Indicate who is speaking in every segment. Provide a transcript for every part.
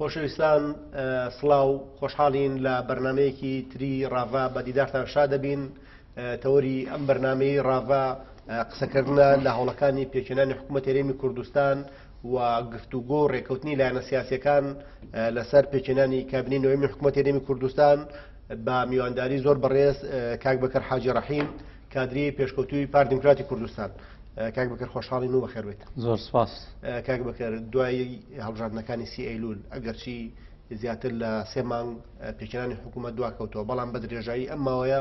Speaker 1: خۆشەویستان سڵاو، خۆشحاڵین لە بەرنامەیەکی تری ڕاڤە بە دیدارتان شاد دەبین. تەوەری ئەم بەرنامەی ڕاڤە قسەکردنە لە هەوڵەکانی پێکهێنانی حکوومەت هەرێمی کوردستان و گفتوگۆ و ڕێککەوتنی لایەنە سیاسیەکان لەسەر پێکهێنانی کابینەی نۆیەمی حکوومەت هەرێمی کوردستان بە میوانداری زۆر بەڕێز کاک بەکر حاجی ڕەحیم کادری پێشکەوتووی پارتی دیموکراتی کوردستان. کاک بەکر خۆشحاڵین و بەخێربێیت.
Speaker 2: زۆر سپاس.
Speaker 1: کاک بەکر دوای هەڵبژاردنەکانی سی ئەیلول ئەگەرچی زیاتر لە سێ مانگ پێکهێنانی حکوومەت دواکەوتەوە، بەڵام بە درێژایی ئەم ماوەیە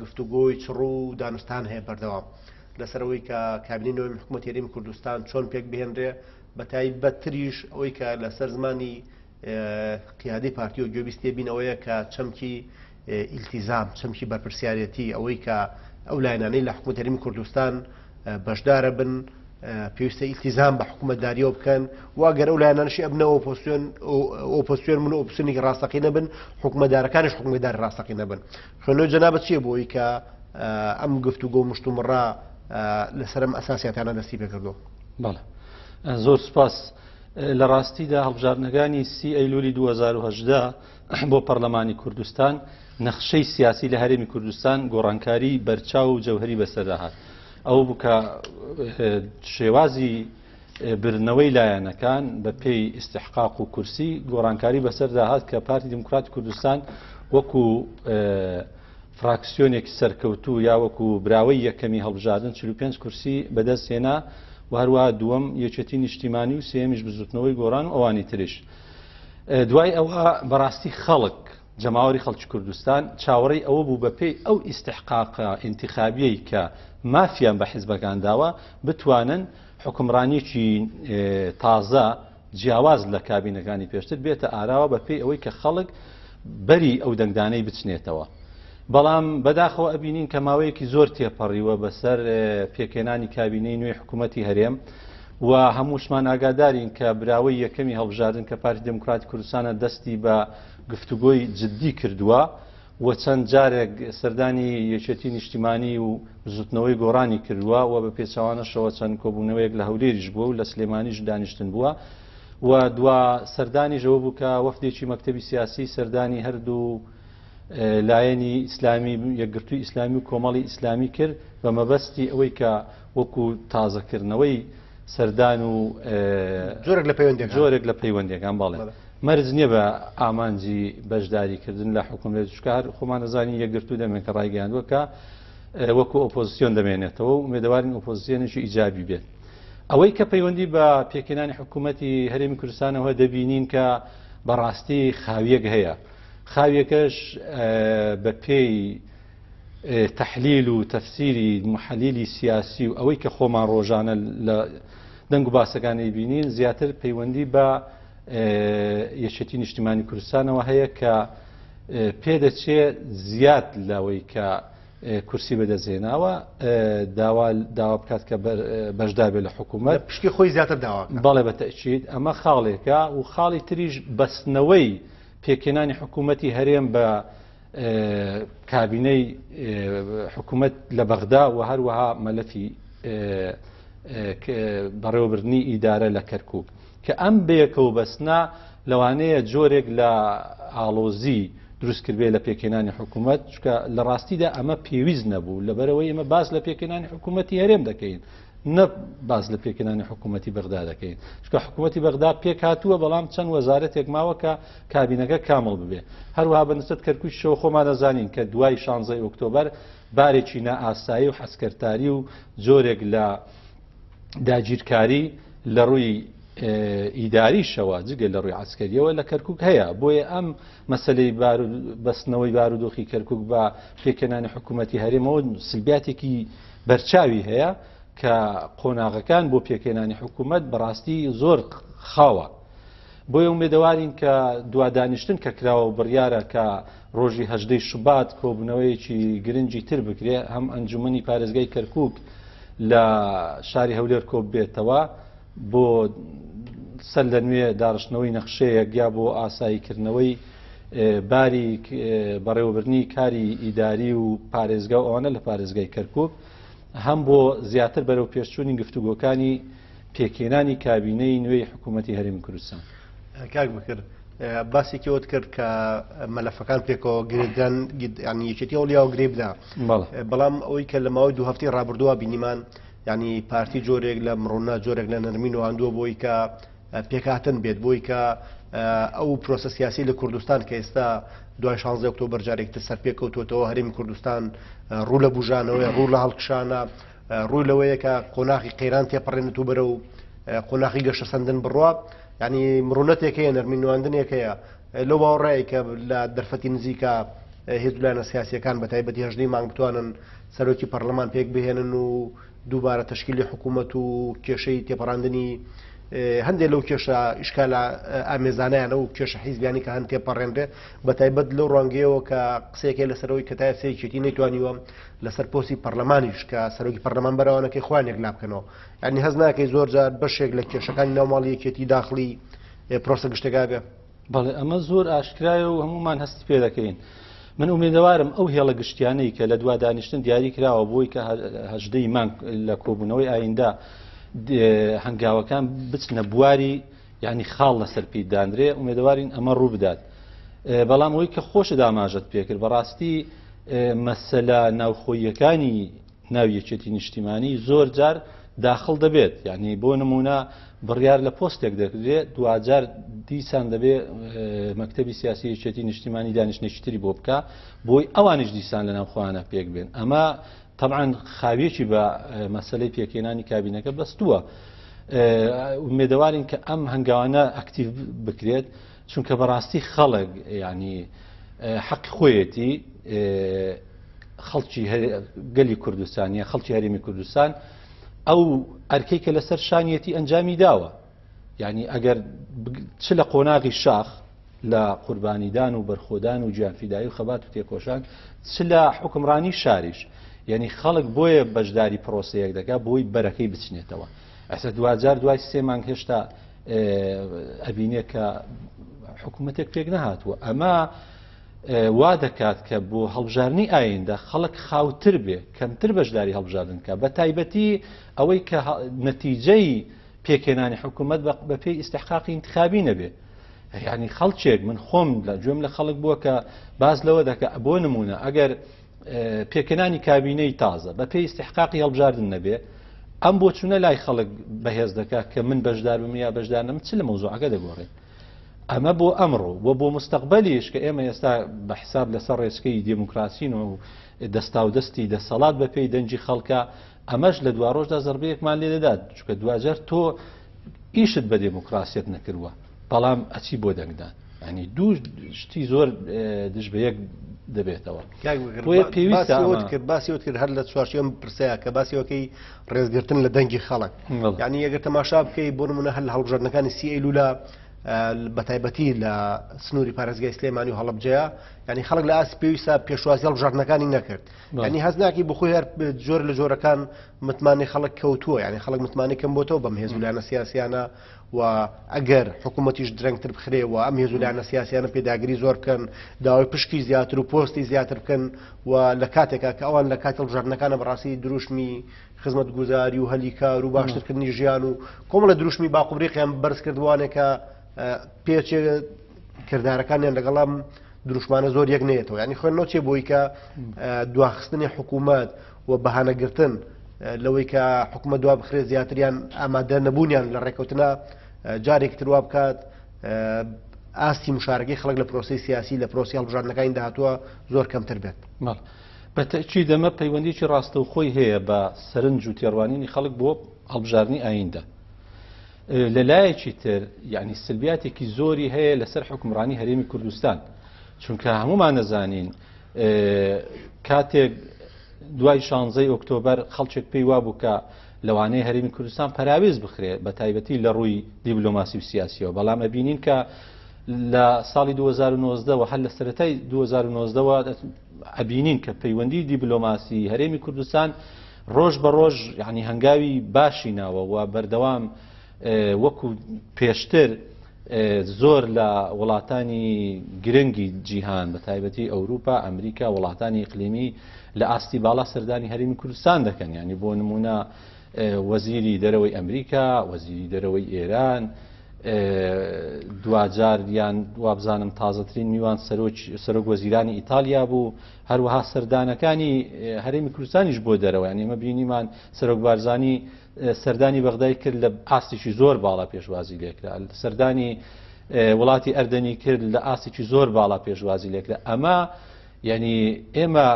Speaker 1: گفتوگۆی چڕ و دانوستان هەیە بەردەوام لەسەر ئەوەی کە کابینەی نۆیەمی حکوومەتی هەرێمی کوردستان چۆن پێک بهێنرێ، بە تایبەتتریش ئەوەی کە لەسەر زمانی قیادەی پارتی و گوێبیست تێبین ئەوەیە کە چەمکی ئیلتیزام، چەمکی بەرپرسیارێتی، ئەوەی کە ئەو لایەنانەی لە حکوومەت هەرێمی کوردستان بەشدارە بن پێویستە ئیلتیزام بە حکوومەتداریەوە بکەن و ئەگەر ئەو لایەنانشی ئەبنە ئۆپۆسیۆن ئۆپۆسیۆن من ئۆپسیۆنێکی ڕاستەقینە بن، حکوومەتدارەکانیش حکوومەتداری ڕاستەقینە بن. خوێندنەوەی جەنابت چییە بۆ ئەوەی کە ئەم گفتوگۆ و مشتومڕە لەسەر ئەم ئەساسیاتانە دەستی پێکردووە؟
Speaker 2: بەڵێ زۆر سپاس. لە ڕاستیدا هەڵبژاردنەکانی سی ئەیلولی 2018 بۆ پەرلەمانی کوردستان نەخشەی سیاسی لە هەرێمی کوردستان گۆڕانکاری بەرچاو و جەوهری بەسەردا هات. ئەو بوو کە شێوازی بردنەوەی لایەنەکان بە پێی ئیستحقاق و کورسی گۆڕانکاری بەسەردا هات کە پارتی دیموکراتی کوردستان وەکو فراکسیۆنێکی سەرکەوتوو یا وەکو براوەی یەکەمی هەڵبژاردن 45 کورسی بەدەست هێنا و هەروەها دووەم یەکێتی نیشتیمانی و سێیەمیش بزوتنەوەی گۆڕان و ئەوانی تریش. دوای ئەوە بەڕاستی خەڵک جەماوەری خەڵکی کوردستان چاوەڕێی ئەوە بوو بەپێی ئەو ئیستحقاقە ئینتیخابیەی کە مافیان بە حیزبەکان داوە بتوانن حوکمڕانیەکی تازە جیاواز لە کابینەکانی پێشتر بێتە ئاراوە بەپێی ئەوەی کە خەڵک بەری ئەو دەنگدانەی بچنێتەوە. بەڵام بەداخەوە ئەبینین کە ماوەیەکی زۆر تێپەڕیوە بەسەر پێکهێنانی کابینەی نوێی حکوومەتی هەرێم و هەمووشمان ئاگادارین کە براوەی یەکەمی هەڵبژاردن کە پارتی دێموکراتی کوردستانە دەستی بە گفتوگۆی جددی کردووە و چەند جارێک سەردانی یەکێتی نیشتیمانی و بزوتنەوەی گۆڕانی کردووە و بە پێچەوانەشەوە چەند کۆبوونەوەیەک لە هەولێریش بووە و لە سلێمانیش دانیشتن بووە و دوا سەردانیش ئەوە بوو کە وەفدێکی مەکتەبی سیاسی سەردانی هەردوو لایەنی ئیسلامی یەکگرتووی ئیسلامی و کۆمەڵی ئیسلامی کرد بە مەبەستی ئەوەی کە وەکو تازەکردنەوەی سەردان و
Speaker 1: جۆرێک لە پەیوەندیەکان
Speaker 2: جۆرێک لە پەیوەندیەکان بەڵێ مەرج نییە بە ئامانجی بەشداریکردن لە حکوم لێ چونکە هەر خۆمان دەزانین یەکگرتوو دەمێن کە ڕایگەیاندووە کە وەکو ئۆپۆزیسیۆن دەمێنێتەوە و ئومێدەوارین ئۆپۆزیسیۆنێکی ئیجابی بێت. ئەوەی کە پەیوەندی بە پێکهێنانی حکوومەتی هەرێمی کوردستانەوە دەبینین کە بەڕاستی خاویەک هەیە خاویەکەش بە پێی تەحلیل و تەفسیری محەلیلی سیاسی و ئەوەی کە خۆمان ڕۆژانە لە دەنگ و باسەکانی بینین زیاتر پەیوەندی بە یەکێتی نیشتیمانی کوردستانەوە هەیە کە پێدەچێ زیاد لەوەی کە کورسی بەدەستهێناوە داوا داوا بکات کە بەشدار بێت لە حکوومەت
Speaker 1: پشکی خۆی زیاتر داوا
Speaker 2: بەڵێ بە تەئکید ئەمە خاڵێکە و خاڵی تریش بەستنەوەی پێکهێنانی حکوومەتی هەرێم بە کابینەی حکوومەت لە بەغدا و هەروەها مەلەفی بەڕێوەبردنی ئیدارە لە کەرکووک کە ئەم بەیەکەوە بەستنە لەوانەیە جۆرێک لە ئاڵۆزی دروست کردبێ لە پێکهێنانی حکوومەت چونکە لە ڕاستیدا ئەمە پێویست نەبوو لەبەرەوەی ئێمە باس لە پێکهێنانی حکوومەتی هەرێم دەکەین نە باس لە پێکهێنانی حکوومەتی بەغدا دەکەین چونکە حکوومەتی بەغدا پێکهاتووە بەڵام چەند وەزارەتێک ماوە کە کابینەکە کامڵ ببێ هەروەها بە نسبەت کەرکووکیشەوە خۆمان دەزانین کە دوای شانزەی ئۆکتۆبەر بارێکی نائاسایی و حەسکەرتاری و جۆرێک لە داگیرکاری لە ڕووی ئیداریشەوە جگە لە ڕووی عسکەریەوە لە کەرکک هەیە بۆیە ئەم مەسلەی بەستنەوەی بارودۆخی کەرکک بە پێکهێنانی حکوومەتی هەرێمەوە سلبیاتێکی بەرچاوی هەیە کە قۆناغەکان بۆ پێکهێنانی حکوومەت بەڕاستی زۆر خاوە. بۆیە ئومێدەوارین کە دوادانیشتن کە کراوە و بڕیارە کە ڕۆژی هەژدەی شوبات کۆبوونەوەیەکی گرنگی تر بکرێ هەم ئەنجومەنی پارێزگای کەرکک لە شاری هەولێر کۆببێتەوە بۆ سەر لە نوێ داڕشتنەوەی نەخشەیەک یا بۆ ئاساییکردنەوەی باری بەڕێوەبردنی کاری ئیداری و پارێزگا و ئەوانە لە پارێزگای کەرکک هەم بۆ زیاتر بەرەو پێشچوونی گفتوگۆکانی پێکهێنانی کابینەی نوێی حکوومەتی هەرێمی کوردستان.
Speaker 1: کاک بکر باسێکی ئەوت کرد کە مەلەفەکان پێکەوە گرێدران ینی یەکێتی هەوڵیاوە گرێ بدا بەڵام ئەوەی کە لە ماوەی دوو هەفتەی ڕابردووە بینیمان ینی پارتی جۆرێک لە مڕوونە جۆرێک لە نەرمی نواندووە بۆی کە پێکهاتن بێت بۆی کە ئەو پرۆسە سیاسی لە کوردستان کە ئێستا دوای 16 ئۆکتۆبەر جارێکتر سەر پێکەوتوەتەوە هەرێمی کوردستان ڕوو لە بژانەوەی ڕوو لە هەڵکشانە ڕووی لەوەیە کە قۆناغی قەیران تێپەڕێنێت و بەرەو قۆناغی گەشەسەندن بڕوا یعنی مڕونەتێک هەیە نەرمی نواندنێک هەیە لەو باوەڕایە کە لە دەرفەتی نزیکە هێز لایەنە سیاسیەکان بە تایبەتی هەژدەی مانگ بتوانن سەرۆکی پەرلەمان پێک بهێنن و دووبارە تەشکیلی حکوومەت و کێشەی تێپەڕاندنی هەندێک لەو کێشە ئیشکالە ئامێزانیانە و کێشە حیزبیانی کە هەن تێپەڕێنرێ بە تایبەت لەو ڕوانگەیەوە کە قسەیەکەی لەسەرەوەی کە تا ئێستا یەکێتی نەیتوانیوە لەسەر پۆستی پەرلەمانیش کە سەرۆکی پەرلەمان بەرەوانەکەی خۆیان یەکلا بکەنەوە یعنی هەست ناکەی زۆر جار بەشێک لە کێشەکانی ناو ماڵی یەکێتی داخلی پرۆسە گشتەکە بێ؟
Speaker 2: بەڵێ ئەمە زۆر ئاشکرایە و هەمومان هەستی پێ دەکەین. من ئومێدەوارم ئەو هێڵە گشتیانەی کە لە دوا دانیشتن دیاری کراوە بۆی کە هەژدەی مانگ لە کۆبوونەوەی ئایندە هەنگاوەکان بچنە بواری یعنی خاڵ لەسەر پێی دانرێ ئومێدەوارین ئەمە ڕوو بدات بەڵام ئەوەی کە خۆشت ئاماژەت پێکرد بەڕاستی مەسەلە ناوخۆییەکانی ناو یەکێتی نیشتیمانی زۆر جار داخڵ دەبێت یعنی بۆ نمونە بڕیار لە پۆستێک دەکرێت دواجار دیسان دەبێ مەکتەبی سیاسی یەکێتی نیشتیمانی دانیشتێکی تری بۆ بکە بۆی ئەوانیش دیسان لە ناوخۆیانە پێک بێن ئەمە طبعا خاویەکی بە مەسلەی پێکهێنانی کابینەکە بەستووە ئومێدەوارین کە ئەم هەنگاوانە ئەکتیڤ بکرێت چونکە بەڕاستی خەڵک ینی حەقی خۆیەتی خەڵکی گەلی کوردستان یا خەڵکی هەرێمی کوردستان ئەو ئەرکەی کە لەسەر شانیەتی ئەنجامی داوە یعنی ئەگەر چ لە قۆناغی شاخ لە قوربانیدان و بەرخۆدان و گیانفیدایی و خەبات و تێکۆشان چ لە حوکمڕانی شاریش یعنی خەڵک بۆیە بەشداری پرۆسەیەک دەکات بۆی بەرەکەی بچنێتەوە ئەسە دواجار دوای سێ مانگ هێشتا ئەبینێ کە حکوومەتێک پێک نەهاتووە ئەمە وا دەکات کە بۆ هەڵبژاردنی ئایندە خەڵک خاوتر بێ کەمتر بەشداری هەڵبژاردن کە بە تایبەتی ئەوەی کە نەتیجەی پێکهێنانی حکوومەت بە پێی ئیستحقاقی ئینتخابی نەبێ یعنی خەڵکێک من خۆم لە گوێم لە خەڵک بووە کە باز لەوە دەکە بۆ نمونە ئەگەر پێکهێنانی کابینەی تازە بە پێی ئیستحقاقی هەڵبژاردن نەبێ ئەم بۆچوونە لای خەڵک بەهێز دەکات کە من بەشدار بم یا بەشدار نەم چ لە مەوزوعەکە دەگۆڕێت ئەمە بۆ ئەمڕۆ و بۆ مستەقبەلیش کە ئێمە ئێستا بە حساب لەسەر ڕێچکەی دێموکراسین و دەستاودەستی دەسەڵات بە پێی دەنگی خەڵکە ئەمەش لە دواڕۆژدا زەربەیەکمان لێ دەدات چونکە دواجار تۆ ئیشت بە دێموکراسیەت نەکردووە بەڵام ئەچی بۆ دەنگدان ینی دوو شتی زۆر دژ بە یەک دەبێتەوە بۆیە پێویستە
Speaker 1: کرد باسی وت کرد هەر لە چوارچێوەم پرسەیە کە باسیەوەکەی ڕێزگرتن لە دەنگی خەڵک یعنی ئەگەر تەماشا بکەی بۆ نمونە هەر لە هەڵبژاردنەکانی سی ئەیلولا بە تایبەتی لە سنووری پارێزگای سلێمانی و هەڵەبجەیە ینی خەڵک لە ئاستی پێویستە پێشوازی هەڵبژاردنەکانی نەکرد ینی هەست ناکی بخۆی هەر جۆر لە جۆرەکان متمانەی خەڵک کەوتووە یعنی خەڵک متمانەی کەم بۆتەوە بەم هێز و لایەنە سیاسیانە و ئەگەر حکوومەتیش درەنگتر بخرێ و ئەم هێز و لایەنە سیاسیانە پێداگری زۆر بکەن داوای پشکی زیاتر و پۆستی زیاتر بکەن و لە کاتێکا کە ئەوان لە کاتی هەڵبژاردنەکانە بەڕاستی دروشمی خزمەتگوزاری و هەلی کار و باشترکردنی ژیان و کۆمەڵە دروشمی باقوبریقیان بەرز کردوانێکە پێچێ کردارەکانیان لەگەڵم دروشمانە زۆر یەک نێتەوە ینی خوێندنەوە چێ بۆی کە دواخستنی حکوومەت و بەهانەگرتن لەوەی کە حکوومەت دوا بخرێت زیاتریان ئامادە نەبوونیان لە ڕێککەوتنا جارێک تروا بکات ئاستی مشارەکەی خەڵک لە پرۆسی سیاسی لە پرۆسی هەڵبژاردنەکانی داهاتووە زۆر کەمتر بێت.
Speaker 2: بە تەئکید ئەمە پەیوەندیی ڕاستەوخۆی هەیە بە سەرنج و تێڕوانینی خەڵک بۆ هەڵبژاردنی ئایندە. لە لایەکی تر یعنی سلبیاتێکی زۆری هەیە لەسەر حکومڕانی هەرێمی کوردستان چونکە هەمومان نەزانین کاتێک دوای شانزەی ئۆکتۆبەر خەڵکێک پێی وابوو کە لەوانەیە هەرێمی کوردستان پەراوێز بخرێت بە تایبەتی لە ڕووی دیبلۆماسی و سیاسیەوە بەڵام ئەبینین کە لە ساڵی 2019 وە هەر لە سەرەتای 2019ەوە ئەبینین کە پەیوەندی دیبلۆماسی هەرێمی کوردستان ڕۆژ بە ڕۆژ یعنی هەنگاوی باشی ناوە و بەردەوام وەکو پێشتر زۆر لە وڵاتانی گرنگی جیهان بە تایبەتی ئەوروپا ئەمریکا وڵاتانی ئیقلیمی لە ئاستی باڵا سەردانی هەرێمی کوردستان دەکەن ینی بۆ نمونە وەزیری دەرەوەی ئەمریکا وەزیری دەرەوەی ئێران. دواجار یان وابزانم تازەترین میوان سەرۆک وەزیرانی ئیتالیا بوو، هەروەها سەردانەکانی هەرێمی کوردستانیش بۆ دەرەوە، یان ئێمە بینیمان سەرۆک بارزانی سەردانی بەغدای کرد لە ئاستێکی زۆر باڵا پێشوازی لێکرا، سەردانی وڵاتی ئەردەنی کرد لە ئاستێکی زۆر باڵا پێشوازی لێکرا. ئەمە یعنی ئێمە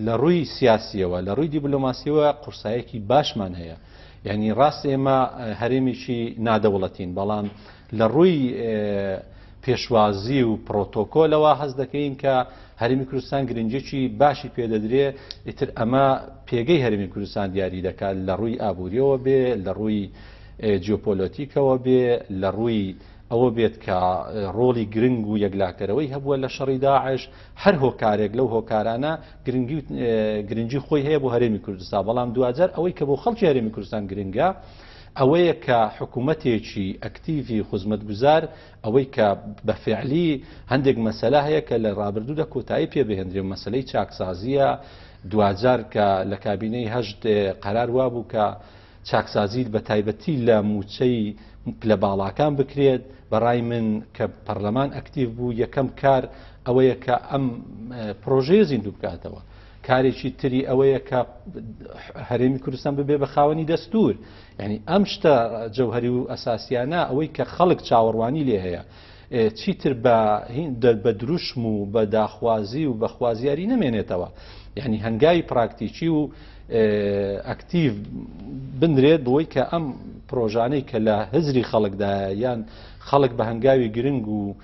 Speaker 2: لە ڕووی سیاسیەوە لە ڕووی دیبلۆماسیەوە قورسایەکی باشمان هەیە، یعنی ڕاست ئێمە هەرێمێکی نادەوڵەتین، بەڵام لە ڕووی پێشوازی و پرۆتۆکۆلەوە هەست دەکەین کە هەرێمی کوردستان گرنگێکی باشی پێدەدرێ. ئیتر ئەمە پێگەی هەرێمی کوردستان دیاری دەکات لە ڕووی ئابووریەوە بێ، لە ڕووی جیۆپۆلۆتیکەوە بێ، لە ڕووی ئەوە بێت کە ڕۆڵی گرنگ و یەکلاکەرەوەی هەبووە لە شەڕی داعش. هەر هۆکارێک لەو هۆکارانە گرنگی خۆی هەیە بۆ هەرێمی کوردستان، بەڵام دواجار ئەوەی کە بۆ خەڵکی هەرێمی کوردستان گرنگە ئەوەیە کە حکوومەتێکی ئەکتیڤی خزمەتگوزار، ئەوەی کە بە فعلی هەندێک مەسەلە هەیە کە لە ڕابردوودا کۆتایی پێ بهێندرێ، مەسلەی چاکسازیە. دواجار کە لە کابینەی 8 قەرار وابوو کە چاکسازی بە تایبەتی لە موچەی پلە باڵاکان بکرێت، بەڕای من کە پەرلەمان ئەکتیڤ بوو یەکەم کار ئەوەیە کە ئەم پرۆژەیە زیندوو بکاتەوە. کارێکی تری ئەوەیە کە هەرێمی کوردستان ببێ بە خاوەنی دەستور. یعنی ئەم شتە جەوهری و ئەساسیانە ئەوەی کە خەڵک چاوەڕوانی لێ هەیە چیتر بە دروشم و بە داخوازی و بە خوازیاری نەمێنێتەوە، یعنی هەنگاوی پراکتیکی و ئەکتیڤ بنرێت بۆی کە ئەم پرۆژانەی کە لە هزری خەڵکدایە یان خەڵک بە هەنگاوی گرنگ و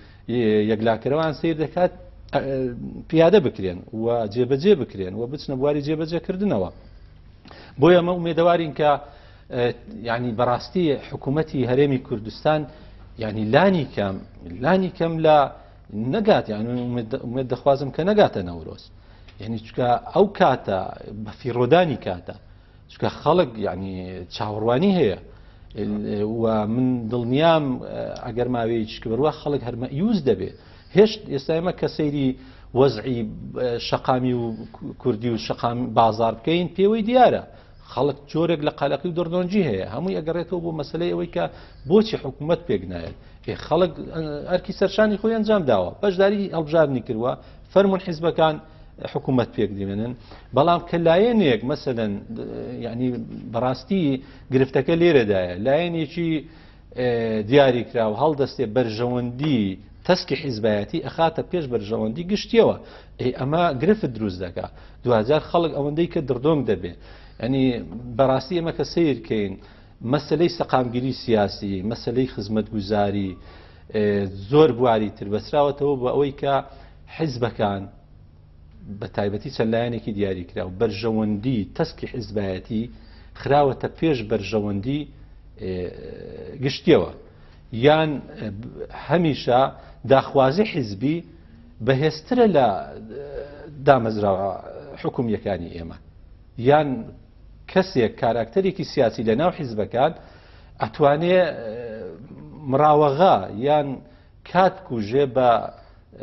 Speaker 2: یەکلاکەرەوان سیر دەکات پیادە بکرێن و جێبەجێ بکرێن و بچنە بواری جێبەجێکردنەوە. بۆیە ئەمە ئومێدەوارین کە ینی بەڕاستی حکوومەتی هەرێمی کوردستان ینی لانی کەم لانی کەم لە نەگات، یعنی ئومێد دەخوازم کە نەگاتە نەورۆز، یعنی چکە ئەو کاتە بە فیڕۆدانی کاتە، چکە خەڵک یعنی چاوەڕوانی هەیە و من دڵنیام ئەگەر ماوەیەکی کە بڕوا خەڵک هەرمە یوز دەبێت. هێشت ئێستا ئێمە کە سەیری وەزعی شەقامی و کوردی و شەقام بازار بکەین پێوەی دیارە خەڵک جۆرێک لە قەلەقی و دڕدۆنگی هەیە، هەمووی ئەگەڕێتەوە بۆ مەسلەی ئەوەی کە بۆچی حکوومەت پێک نایەت. خەڵک ئەرکی سەرشانی خۆی ئەنجام داوە، بەشداری هەڵبژاردنی کردووە، فەرمون حیزبەکان حکوومەت پێک دێنن، بەڵام کە لایەنێک مەسەلەن یعنی بەڕاستی گرفتەکە لێرەدایە، لایەنێکی دیاری کرا و هەڵدەستێ بەرژەوەندی تەسکی حیزبایەتی ئەخاتە پێش بەرژەوەندی گشتیەوە، ئەی ئەمە گرفت دروست دەکا. دواجار خەڵک ئەوەندەی کە دڕدۆنگ دەبێت. ینی بەڕاستی ئێمە کە سیرکەین مەسلەی سەقامگیری سیاسی، مەسلەی خزمەتگوزاری، زۆر بواری تر بەسراوەتەوە بە ئەوەی کە حیزبەکان بە تایبەتی چەند لایەنێکی دیاریکرا و بەرژەوەندی تەسکی حیزبایەتی خراوەتە پێش بەرژەوەندی گشتیەوە، یان هەمیشە داخوازی حیزبی بەهێزترە لە دامەزراوە حکومیەکانی ئێمە، یان کەسێک کاراکتەرێکی سیاسی لە ناو حیزبەکان ئەتوانێ مراوەغا یان کات بکوژێ بە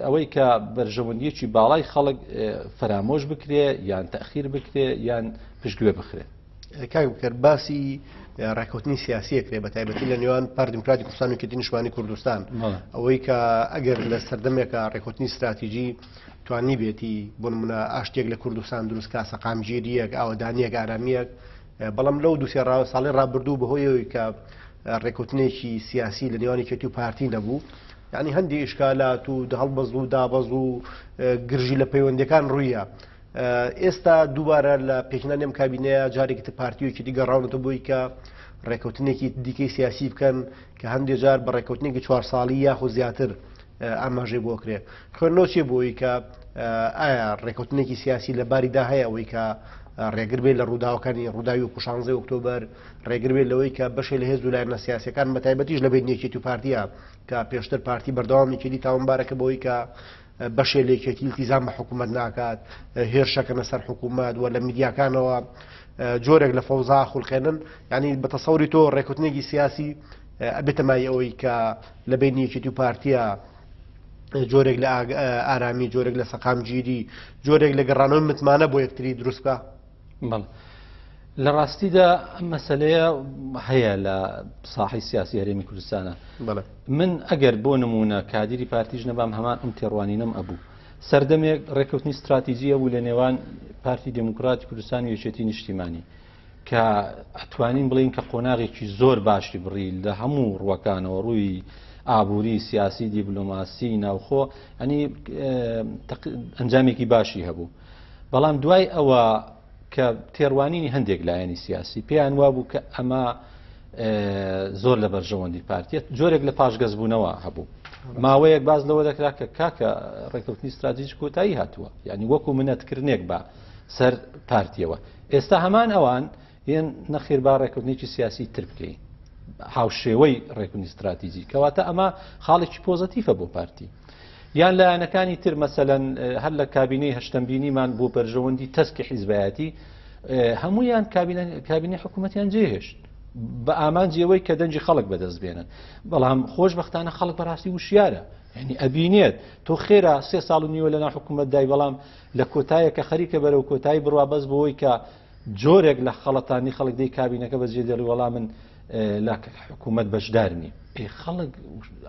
Speaker 2: ئەوەی کە بەرژەوەندیەکی باڵای خەڵک فەرامۆش بکرێ یان تەخیر بکرێ یان پشتگوێ بخرێ.
Speaker 1: کاک بکەر باسی ڕێککەوتنی سیاسیە کرێ بە تایبەتی لە نێوان پارتی دیموکراتی کوردستان و یەکێتی نیشتمانی کوردستان، ئەوەی کە ئەگەر لە سەردەمێکە ڕێککەوتنی ستراتیژی توانی بێتی بۆ نمونە ئاشتێک لە کوردستان دروستکا، سەقامگیریەک، ئاوەدانیەک، ئارامیەک، بەڵام لەو دوسێ ساڵی ڕابردوو بەهۆیەوەی کە ڕێککەوتنێکی سیاسی لە نێوان یەکێتی و پارتی نەبوو، یعنی هەندێک ئیشکالات و هەڵبەز و دابەز و گرژی لە پەیوەندەکان ڕوویە. ئێستا دووبارە لە پێکهێنانی ئەم کابینەیە جارێکی تر پارتی و یەکێتی گەڕاونەتە بۆی کە ڕێککەوتنێکی دیکەی سیاسی بکەن کە هەندێک جار بە ڕێککەوتنێکی چوار ساڵی یاخود زیاتر ئاماژەی بۆ کرێ. خوێندنەوە چیە بۆ ئەوەی کە ئایا ڕێککەوتنێکی سیاسی لە باریدا هەیە ئەوەی کە ڕێگر بێت لە ڕووداوەکانی ڕووداوی وەکو 16 ئۆکتۆبەر، ڕێگر بێت لەوەی کە بەشێ لە هێز و لایەنە سیاسیەکان بە تایبەتیش لە بین یەکێتی و پارتیە کە پێشتر پارتی بەردەوام یەکێتی تاوانبارەکە بۆی کە بەشێ لە یەکێتی التیزام بە حکوومەت ناکات، هێرشەکەنە سەر حکوومەت و لە میدیاکانەوە جۆرێک لە فەوزا خولقێنن. یعنی بە تەسەوری تۆ ڕێکوتنێکی سیاسی ئەبێتە مای ئەوەی کە لە بین یەکێتی و پارتیە جۆرێک لە ئارامی، جۆرێک لە سەقامگیری، جۆرێک لە گەڕانەوەی متمانە بۆ یەکتری دروست بکە؟
Speaker 2: بەڵێ. لە ڕاستیدا ئەم مەسەلەیە هەیە لە ساحەی سیاسی هەرێمی کوردستانە. من ئەگەر بۆ نمونە کادیری پارتیش نەبام هەمان ئەم تێڕوانینەم ئەبوو. سەردەمێک ڕێککەوتنی ستراتیجی هەبوو لە نێوان پارتی دێموکراتی کوردستان و یەکێتی نیشتیمانی کە ئەتوانین بڵێین کە قۆناغێکی زۆر باشی بڕی لە هەموو ڕووەکانەوە ڕووی ئابووری سیاسی دیبلۆماسی ناوخۆ ئەنی ئەنجامێکی باشی هەبوو بەڵام دوای ئەوە کە تێڕوانینی هەندێک لایەنی سیاسی پێیان وابوو کە ئەمە زۆر لە بەرژەوەندی پارتیە جۆرێک لە پاشگەزبوونەوە هەبوو ماوەیەک باز لەوە دەکرا کە کاکە ڕێککەوتنی ستراتیژ کۆتایی هاتووە یعنی وەکو منەتکردنێک بە سەر پارتیەوە ئێستا هەمان ئەوان یەن نەخێر با ڕێککەوتنێکی سیاسی تر بکەین هاوشێوەی ڕێککەوتنی ستراتیجی کەواتە ئەمە خاڵێکی پۆزەتیفە بۆ پارتی یان لایەنەکانی تر مەسەلەن هەر لە کابینەی هەشتەم بینیمان بۆ بەرژەوەندی تەسکی حیزبایەتی هەمویان کابینەی حکوومەتیان جێهێشت بە ئامانجی ئەوەی کە دەنگی خەڵک بەدەست بێنن بەڵام خۆشببختانە خەڵک بەڕاستی وشیارە یعنی ئەبینێت تۆ خێرا سێ ساڵ و نیوە لەنا حکوومەت دای بەڵام لە کۆتایە کە خەریکە بەرەو کۆتایی بڕوا بەس بۆی کە جۆرێک لە خەڵەتانی خەڵک دەی کابینەکە بەجێ دێڵی وەڵا من لە حکوومەت بەشدار نیم ئێ خەڵک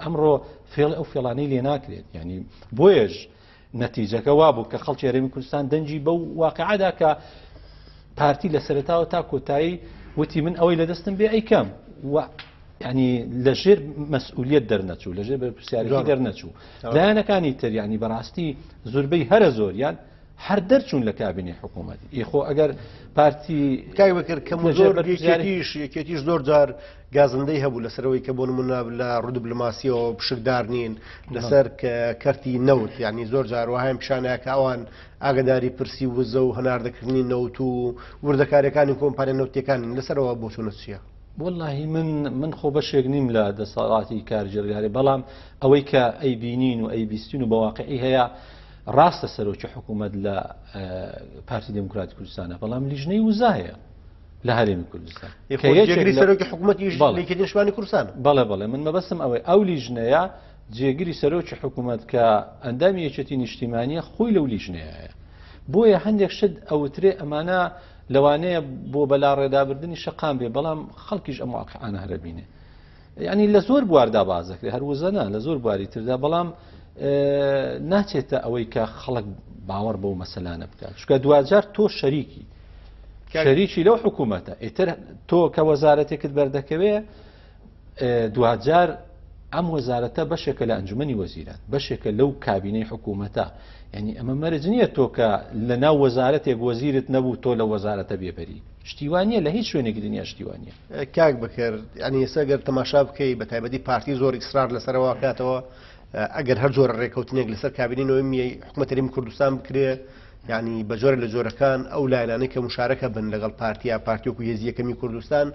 Speaker 2: ئەمڕۆ فێڵ ئەو فێڵانەی لێ ناکرێت یعنی بۆیەش نەتیجەکە وابوو کە خەڵکی هەرێمی کوردستان دەنگی بەو واقعدا کە پارتی لە سەرەتاوە تا کۆتایی وتی من ئەوەی لە دەستم بێ ئەیکەم و ینی لەژێر مەسئولیت دەرنەچوو لەژێر بەرپرسیارەتی دەرنەچوو لایەنەکانی تر ینی بەڕاستی زۆربەی هەرە زۆریان هەر دەرچوون لە کابینەی حکوومەت ئی خۆ ئەگەر پارتی
Speaker 1: کاک بەکر کەم و زۆر یەکێتیش یەکێتیش زۆر جار گازندەی هەبوو لەسەرەوەی کە بۆ نمونە لە ڕوو دیبلۆماسیەوە پشکدار نین لەسەر کەرتی نەوت یعنی زۆر جار وەهایم پیشانەیە کە ئەوان ئاگداری پرسی وزە و هەناردەکردنی نەوت و وردەکاریەکانی کۆمپانیا نەوتیەکانین لەسەرەوە بۆچوونت چییە؟
Speaker 2: وەڵاهی من من خۆ بەشێک نیم لە دەسەڵاتی کارگێڕیاری بەڵام ئەوەی کە ئەیبینین و ئەیبیستین و بە واقعی هەیە ڕاستە سەرۆکی حکوومەت لە پارتی دێموکراتی کوردستانە بەڵام لیژنەی وزە هەیە لە هەرێمی کوردستان
Speaker 1: جێگری سەرۆکی حکوومەتیش یەکێتی نیشتمانی کوردستان
Speaker 2: بەڵێ بەڵێ من مەبەستم ئەوەی ئەو لیژنەیە جێگری سەرۆکی حکوومەت کە ئەندامی یەکێتی نیشتیمانیە خۆی لەو لیژنەیە بۆیە هەندێک شت ئەوترێ ئەمانە لەوانەیە بۆ بەلاڕێدابردنی شەقام بێ بەڵام خەڵکیش ئەم واقعانە هەرەبینێ یانی لە زۆر بواردا باس دەکرێت هەر وزە نا لە زۆر بواری تردا بەڵام ناچێتە ئەوەی کە خەڵک باوەڕ بەو مەسەلانە بکات چونکە دواجار تۆ شەریکی شەریکی لەو حکوومەتە ئیتر تۆ کە وەزارەتێکت بەردەکەوێ دواجار ئەم وەزارەتە بەشێکە لە ئەنجومەنی وەزیران بەشێکە لەو کابینەی حکوومەتە یعنی ئەمە مەرج نییە تۆ کە لە ناو وەزارەتێک وەزیرت نەبوو تۆ لە وەزارەتە بێبەری شتیوانە لە هیچ شوێنێکی دنیا شتیوانە
Speaker 1: کاک بەکر یانی ئێستا گەر تەماشا بکەی بە تایبەتی پارتی زۆر ئیسرار لەسەرەوە کاتەوە ئەگەر هەر جۆرە ڕێکەوتنێک لەسەر کابینەی نۆیەمی حکومەت هەرێمی کوردستان بکرێ یعنی بە جۆرە لە جۆرەکان ئەو لایەنانەی کە مشارەکە بن لەگەڵ پارتیا پارتی وەکو هێزی یەکەمی کوردستان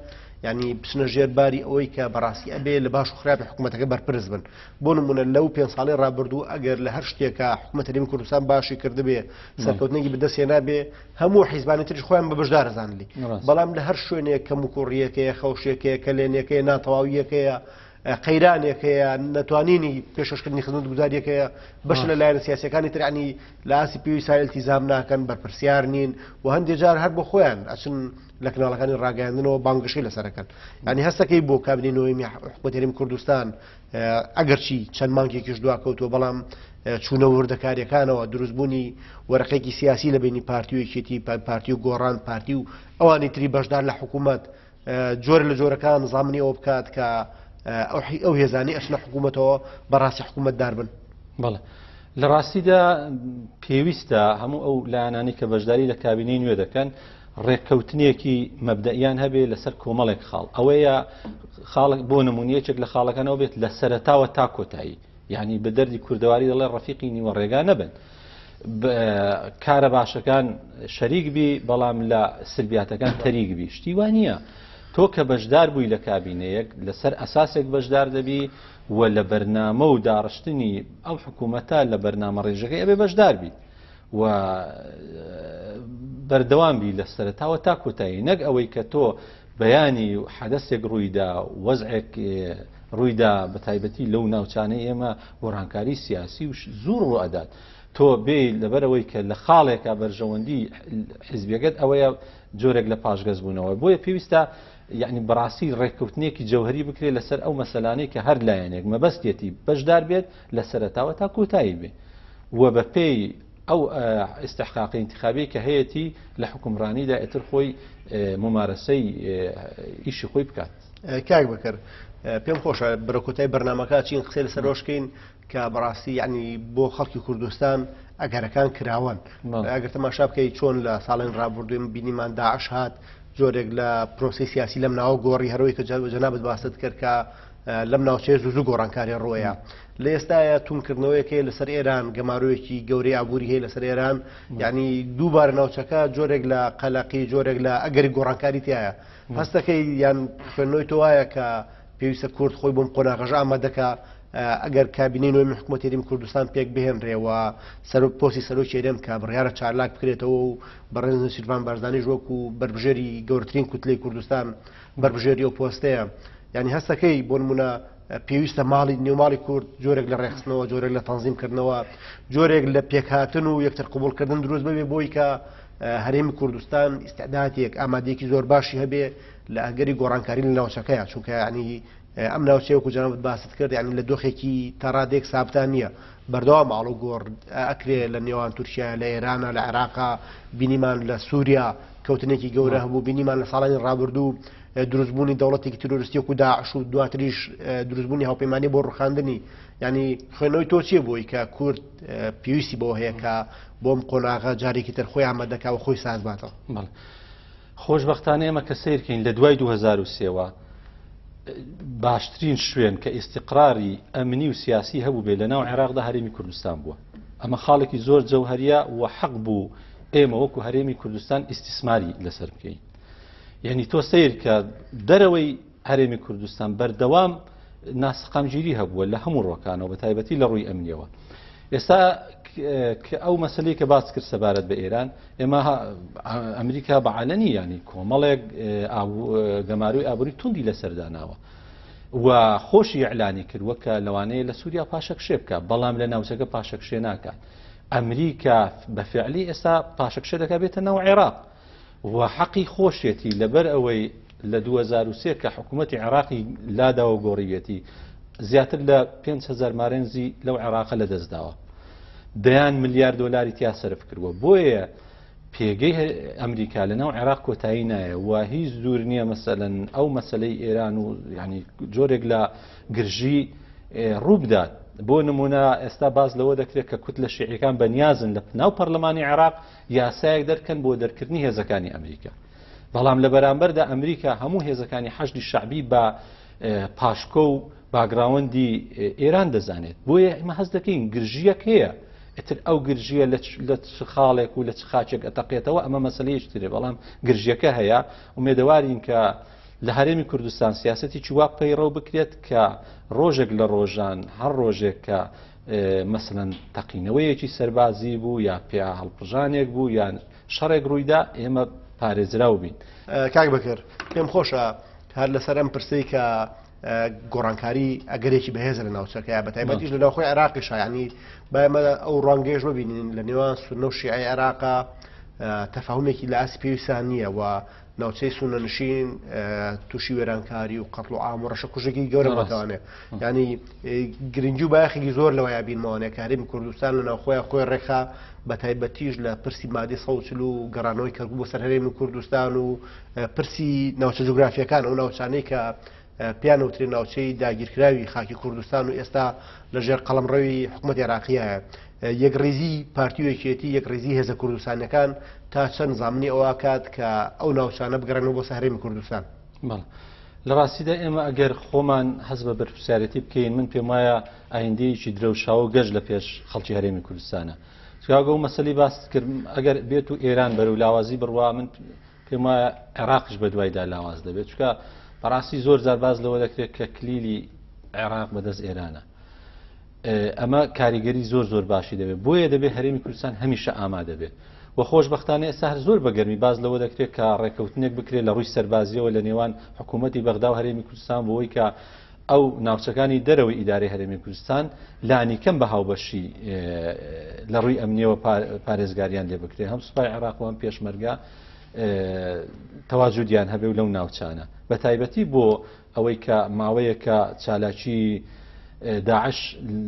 Speaker 1: یعنی بچنە ژێر باری ئەوەی کە بەڕاستی ئەبێ لە باش و خراپی حکوومەتەکە بەرپرس بن بۆ نمونە لەو پێ ساڵی ڕابردوو ئەگەر لە هەر شتێکە حکوومەت هەرێمی کوردستان باشی کردبێ سەرکەوتنێکی بەدەست هێنابێ هەموو حیزبانی تریش خۆیان بە بەشدار ئەزانن لێی بەڵام لە هەر شوێنێک کەموکوڕییەکەیە خەوشێکەیە کەلێنێکەیە ناتەواوییەکەیە قەیرانێکەیە نەتوانینی پێشکەشکردنی خزمەتگوزارییەکەیە بەش لە لایەنە سیاسیەکانی تر ینی لە ئاستی پێویست ئیلتیزام ناکەن بەرپرسیار نین و هەندێک جار هەر بۆ خۆیان ئەچن لە کەناڵەکانی ڕاگەیاندنەوە بانگەشەی لەسەرەکەن ینی هەستەکەی بۆ کابینەی نۆیەمی حکومەتی هەرێمی کوردستان ئەگەرچی چەند مانگێکیش دواکەوتووە بەڵام چوونە وردەکاریەکانەوە دروستبوونی وەرەقێکی سیاسی لە بینی پارتی و یەکێتی پارتی و گۆڕان پارتی و ئەوانی تری بەشدار لە حکوومەت جۆرە لە جۆرەکان زامنی ئەوە بکات کە ئەو هێزانی ئەچنە حکوومەتەوە بەڕاستی حکوومەتدار بن.
Speaker 2: بەڵێ لە ڕاستیدا پێویستە هەموو ئەو لایەنانەی کە بەشداری لە کابینەی نوێ دەکەن ڕێککەوتنێکی مەبدەئیان هەبێ لەسەر کۆمەڵێک خاڵ ئەوەیە خاڵک بۆ نمونە یەکێک لە خاڵەکانەوە بێت لە سەرەتاوە تا کۆتایی یعنی بە دەردی کوردەواری دەڵێ ڕەفیقی نیوە ڕێگا نەبن کارە باشەکان شەریک بی بەڵام لە سلبیاتەکان تەریک بی شتی وا نییە تۆ کە بەشدار بووی لە کابینەیەک لەسەر ئەساسێک بەشدار دەبی و لە بەرنامە و داڕشتنی ئەو حکوومەتە لە بەرنامە ڕێژەکەی ئەبێ بەشدار بیت و بەردەوام بی لە سەرەتاوە تا کۆتایی نەک ئەوەی کە تۆ بەیانی حەدەسێک ڕوویدا وەزعێک ڕوویدا بە تایبەتی لەو ناوچانەی ئێمە گۆڕانکاری سیاسی و زوو ڕوو ئەدات. تۆ بێی لەبەرئەوەی کە لە خاڵێکا بەرژەوەندی حیزبیەکەت ئەوەیە جۆرێک لە پاشگەز بوونەوە بۆیە پێویستە یعنی بەڕاستی ڕێککەوتنێکی جەوهری بکرێت لەسەر ئەو مەسەلانەی کە هەر لایەنێک مەبەستێتی بەشدار بێت لە سەرەتاوە تا کۆتایی بێ و بە پێی ئەو ئیستحقاقی انتخابی کە هەیەتی لە حکومڕانیدا ئیتر خۆی ممارەسەی ئیشی خۆی بکات.
Speaker 1: کاک بەکر پێم خۆشە بەرە کۆتای بەرنمەکە چین قسەی لەسەر ڕۆژکەین کە بەڕاستی یعنی بۆ خەڵکی کوردستان ئەگەرەکان کراوەن ئەگەر تەماشا بکەی چۆن لە ساڵێن ڕابردوویم بینیمان داعش هات جۆرێک لە پرۆسی سیاسی لەم ناوە گۆڕی هەروەی کە جەنابەت باست کرد کە لەم ناوچەیە زوو زوو گۆڕانکاری ڕۆیە لە ئێستاە تونکردنەوەیەک هەیە لەسەر ئێران گەمارۆیەکی گەورەی ئابووری هەیە لەسەر ئێران یعنی دووبارە ناوچەکە جۆرێک لە قەلەقی جۆرێک لە ئەگەری گۆڕانکاری تایە هەستەکەی یان خوێندنەوەی تۆ وایە کە پێویستە کورد خۆی بۆم قۆناغەش ئامادەکە ئەگەر کابینەی نوێی حکوومەتی هەرێمی کوردستان پێک بهێنرێ و سەرۆک پۆستی سەرۆکی هەرێم کە بڕیارە چالاک بکرێتەوە و بەڕێز نێچیرڤان بارزانیش وەکو بەربژێری گەورەترین کوتلەی کوردستان بەربژێری ئەو پۆستەیە یعنی هەستەکەی بۆ نمونە پێویستە ماڵی نێوماڵی کورد جۆرێک لە ڕێخستنەوە جۆرێک لە تەنزیمکردنەوە جۆرێک لە پێکهاتن و یەکتر قوبولکردن دروست ببێ بۆی کە هەرێمی کوردستان ئیسعداتێک ئامادەیەکی زۆر باشی هەبێ لە ئەگەری گۆڕانکاری لە ناوچەکەیە چونکە ینی ئەم ناوچەیە وەکو جەنابت باست کرد یعنی لە دۆخێکی تاڕادێک سابتا نییە بەردەوام ئاڵوگۆڕ ئەکرێ لە نێوان تورکیا لە ئێرانە لە عێراقا بینیمان لە سووریا کەوتنێکی گەورە هەبوو بینیمان لە ساڵانی ڕابردوو دروستبوونی دەوڵەتێکی تیرۆریستی وەکو داعش و دواتریش دروستبوونی هاوپەیمانی بۆ ڕوخاندنی ینی خوێندنەوەی تۆ چییە بۆی کە کورد پێویستی بۆ هەیە کە بۆم قۆناغە جارێکی تر خۆی ئامادەکە و خۆی سازباتەوە.
Speaker 2: خۆشبەختانە ئێمە کە سەیرکەین لە دوای 2003ەوە باشترین شوێن کە ئیستیقراری ئەمنی و سیاسی هەبوو بێ لە ناو عێراقدا هەرێمی کوردستان بووە ئەمە خاڵێکی زۆر جەوهریە و حەق بوو ئێمە وەکو هەرێمی کوردستان ئیستیسماری لەسەر بکەین یعنی تۆ سیر کە دەرەوەی هەرێمی کوردستان بەردەوام ناسەقامگیری هەبووە لە هەموو ڕۆکانەوە بە تایبەتی لە ڕووی ئەمنیەوە ئێستا کە ئەو مەسلەی کە باس کرد سەبارەت بە ئێران ئێمە ئەمریکا بە عالەنی ینی کۆمەڵێک گەماروی ئابووری توندی لەسەرداناوە و خۆشی ئەلانی کردووە کە لەوانەیە لە سووریا پاشەکشێ بکە بەڵام لە ناوچەکە پاشەکشێ ناکات ئەمریکا بە فعلی ئێستا پاشەکشێ دەکات بێتە ناو عێراق و حەقی خۆشیەتی لەبەر ئەوەی لە 2003 کە حکوومەتی عێراقی لاداوە گۆڕیویەتی زیاتر لە 5هزار مارێنزی لەو عێراقە لەدەستداوە دەیان ملیار دۆلاری تیا سەرف کردووە بۆیە پێگەی ئەمریکا لە ناو عێراق کۆتایی نایە و هیچ دوور نییە مەسەلەن ئەو مەسلەی ئێران و ینی جۆرێک لە گرژی ڕووبدات بۆ نمونە ئێستا باز لەوە دەکرێت کە کوت لە شیعەکان بەنیازن لە ناو پەرلەمانی عێراق یاسایەک دەرکەن بۆ دەرکردنی هێزەکانی ئەمریکا بەڵام لە بەرامبەردا ئەمریکا هەموو هێزەکانی حەشدی شەعبی بە پاشکۆ و باگراوەندی ئێران دەزانێت بۆیە ئێمە هەست دەکەین گرژیەک هەیە ئیتر ئەو گرژیە لە چ خاڵێک و لە چ خاچێک ئەتەقێتەوە ئەمە مەسلەیەکی ترێ بەڵام گرژیەکە هەیە ئومێدەوارین کە لە هەرێمی کوردستان سیاسەتێکی وا پەیڕەو بکرێت کە ڕۆژێک لە ڕۆژان هەر ڕۆژێک کە مەسەلەن تەقینەوەیەکی سەربازی بوو یا پیا هەڵپژانێک بوو یان شەڕێک ڕوویدا ئێمە پارێزراو بین.
Speaker 1: کاک بەکر پێم خۆشە هەر لەسەر ئەم پرسەی کە گۆڕانکاری ئەگەرێکی بەهێزە لە ناوچەکەیە بە تایبەتیش لە ناوخۆی عێراقیشە ینی با ئێمە ئەو ڕوانگەیەش ببینین لە نێوان سوننە و شیعەی عێراقا تەفاهومێکی لە ئاستی پێویستان نییە و ناوچەی سوننەنشین تووشی وێرانکاری و قەتڵ و عام و ڕەشەکوژێکی گەورە بەتوانێ ینی گرنگی و بایەخێکی زۆر لەوەیە بینمەوانێ کە هەرێمی کوردستان لە ناوخۆیان خۆی ڕێکخا بە تایبەتیش لە پرسی مادەی 140 و گەڕانەوەی کەرکوک بۆ سەر هەرێمی کوردستان و پرسی ناوچە جوگرافیەکان ئەو ناوچانەی کە پێیان وترێ ناوچەی داگیرکراوی خاکی کوردستان و ئێستا لەژێر قەڵەمڕەوی حکوومەتی عێراقیایە یەکڕیزی پارتی و یەکێتی یەکڕیزی هێزە کوردستانەکان تا چەند زامنی ئەوە کات کە ئەو ناوچانە بگەڕێنەوە بۆ سەر هەرێمی کوردستان؟
Speaker 2: بەڵێ لە ڕاستیدا ئێمە ئەگەر خۆمان هەست بە بەرپرسیارێتی بکەین من پێم وایە ئایندەیەکی درەوشاوە و گەش لە پێش خەڵکی هەرێمی کوردستانە چونکە ئەو مەسەلەی باست کرد ئەگەر بێت و ئێران بەرەو لاوازی بڕوا من پێم وایە عێراقیش بە دوایدا لاواز دەبێت چونکە بەڕاستی زۆر جار باس لەوە دەکرێت کە کلیلی عێراق بەدەست ئێرانە ئەمە کاریگەری زۆر زۆر باشی دەبێت بۆیە دەبێت هەرێمی کوردستان هەمیشە ئامادە بێت و خۆشبەختانە ئێستا هەر زۆر بە گەرمی باس لەوە دەکرێت کە ڕێککەوتنێک بکرێت لە ڕووی سەربازیەوە لە نێوان حکوومەتی بەغدا و هەرێمی کوردستان بۆی کە ئەو ناوچەکانی دەرەوەی ئیدارەی هەرێمی کوردستان لانیکەم بە هاوبەشی لە ڕووی ئەمنیەوە پارێزگاریان لێ بکرێ، هەم سوپای عێراق و هەم پێشمەرگە تەواجودیان هەبێ و لەو ناوچانە، بە تایبەتی بۆ ئەوەی کە ماوەیەکە چالاکی داعش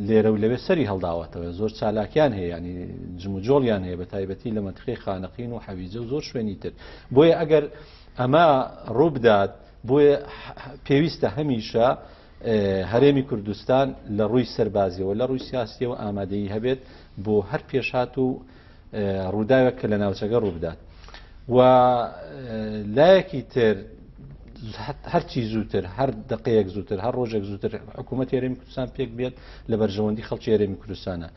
Speaker 2: لێرە و لەوێ سەری هەڵداوەتەوە، زۆر چالاکیان هەیە، ینی جموجۆڵیان هەیە بە تایبەتی لە مەنتیقەی خانەقین و حەویجە و زۆر شوێنی تر. بۆیە ئەگەر ئەمە ڕووبدات، بۆیە پێویستە هەمیشە هەرێمی کوردستان لە ڕووی سەربازیەوە لە ڕووی سیاسیەوە ئامادەیی هەبێت بۆ هەر پێشهات و ڕووداوێک کە لە ناوچەکە ڕووبدات. و لایەکی تر هەرچی زووتر، هەر دقەیەک زووتر، هەر ڕۆژێک زووتر حکوومەت هەرێمی کوردستان پێک بێت لە بەرژەوەندی خەڵکی هەرێمی کوردستانە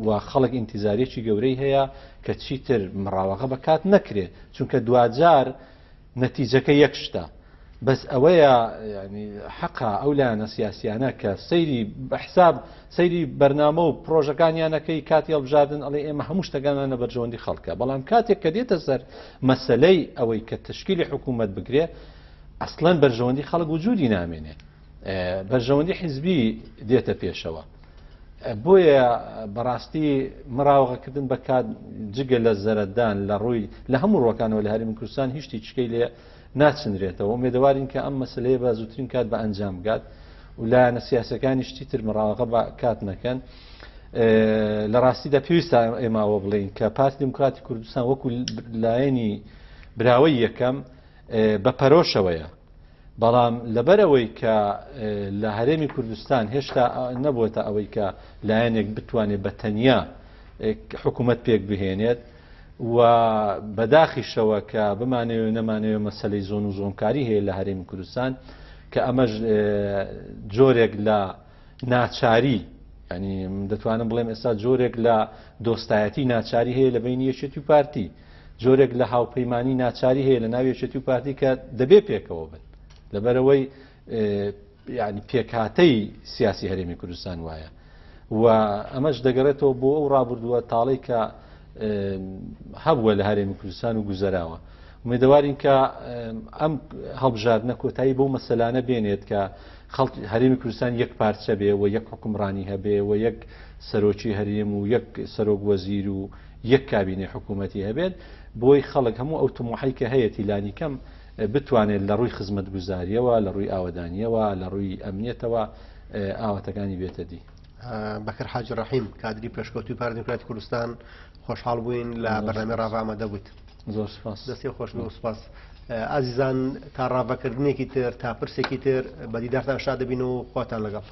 Speaker 2: و خەڵک ئینتیزارێکی گەورەی هەیە کە چیتر مڕاوەغە بەکات نەکرێت، چونکە دواجار نەتیجەکە یەک شتە. بەس ئەوەیە ینی حەقە ئەو لایەنە سیاسیانە کە سەیری بە حساب سەیری بەرنامە و پرۆژەکانیانەکەی کاتی هەڵبژاردن ئەڵێ ئێمە هەموو شتەکانمان لە بەرژەوەندی خەڵکە، بەڵام کاتێک کە دێتە سەر مەسەلەی ئەوەی کە تەشکیلی حکوومەت بکرێ ئەسڵەن بەرژەوەندی خەڵک وجودی نامێنێ، بەرژەوەندی حیزبی دێتە پێشەوە. بۆیە بەڕاستی مراوغەکردن بە کات جگە لە زەرەدان لە ڕووی لە هەموو ڕووەکانەوە لە هەرێمی کوردستان هیچ شتێکی لێ ناچنرێتەوە. ئومێدەوارین کە ئەم مەسلەیە بە زووترین کات بە ئەنجام بگات و لایەنە سیاسەکانی شتی تر مراوغە بە کات نەکەن. لە ڕاستیدا پێویستە ئێمە ئەوە بڵێین کە پارتی دیموکراتی کوردستان وەکو لایەنی براوەی یەکەم بە پەرۆشەوەیە، بەڵام لەبەرئەوەی کە لە هەرێمی کوردستان هێشتا نەبووەتە ئەوەی کە لایەنێک بتوانێت بە تەنیا حکوومەت پێک بهێنێت و بەداخیشەوە کە بمانەوێ و نەمانەوێ مەسەلەی زۆن و زۆنکاری هەیە لە هەرێمی کوردستان کە ئەمەش جۆرێک لە ناچاری، ینی دەتوانم بڵێم ئێستا جۆرێک لە دۆستایەتی ناچاری هەیە لە بینی یەکێتی و پارتی، جۆرێک لە هاوپەیمانی ناچاری هەیە لە ناو یەکێتی و پارتی کە دەبێ پێکەوە بن، لەبەرەوەی ینی پێکهاتەی سیاسی هەرێمی کوردستان وایە و ئەمەش دەگەڕێتەوە بۆ ئەو ڕابردووە تاڵەی کە هەبووە لە هەرێمی کوردستان و گوزەراوە. ئومێدەوارین کە ئەم هەڵبژاردنە کۆتایی بەو مەسەلانە بێنێت کە خەڵک هەرێمی کوردستان یەک پارچە بێ و یەک حکومڕانی هەبێ و یەک سەرۆکی هەرێم و یەک سەرۆک وەزیر و یەک کابینەی حکوومەتی هەبێت، بۆی خەڵک هەموو ئەو تموحەی کە هەیەتی لانیکەم بتوانێت لە ڕووی خزمەتگوزارییەوە، لە ڕووی ئاوەدانییەوە، لە ڕووی ئەمنیەتەوە ئاواتەکانی بێتە دی.
Speaker 1: بەکر حاجی ڕەحیم، کادری پێشکەوتووی پارتی دیموکراتی کوردستان، خۆشحاڵ بووین لە بەرنامەی ڕاڤە ئامادە بوویت.
Speaker 2: زۆر سپاس.
Speaker 1: دەستی خۆش بێ و سپاس. ئازیزان تا ڕاڤەکردنێکی تر، تا پرسێکی تر بە دیدارتان شاد دەبین و خواتان لەگەڵ.